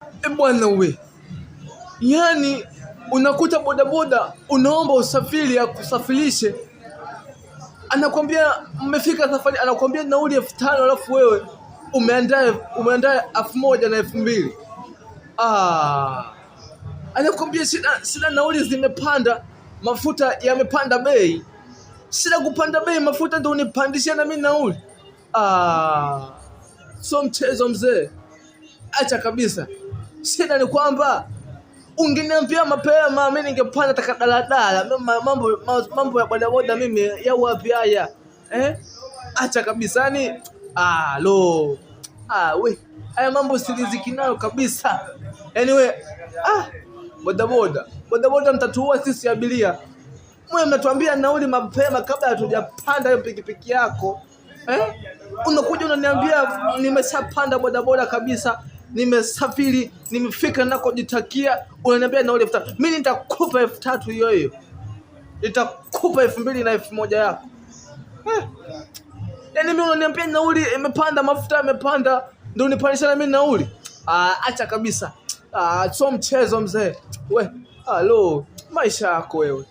E bwana we, yaani unakuta bodaboda unaomba usafiri akusafirishe, anakwambia mmefika safari, anakwambia nauli 5,000 alafu wewe umeandaa 1,000 na 2,000. Ah, anakwambia sina nauli zimepanda, mafuta yamepanda bei. Sina kupanda bei mafuta ndio unipandishia na mimi nauli? Ah, so mchezo mzee, acha kabisa. Shida ni kwamba ungeniambia mapema mimi ningepanda taka daladala. Mambo ya bodaboda mimi ya wapi haya eh? Acha kabisa yani, ah, lo ah, we haya mambo siliziki nayo kabisa. Anyway, ah, bodaboda mtatuua sisi abiria. Mwe mnatuambia nauli mapema kabla hatujapanda hiyo pikipiki yako eh? Unakuja unaniambia nimeshapanda bodaboda kabisa, nimesafiri, nimefika nakojitakia, unaniambia nauli 3,000. Mimi nitakupa 3,000 hiyo hiyo, nitakupa 2,000 na 1,000 yako eh? Yaani mimi unaniambia nauli imepanda, mafuta yamepanda, ndio unipandisha na mimi nauli? Ah, acha kabisa. Ah, so mchezo mzee. We, alo, maisha yako wewe.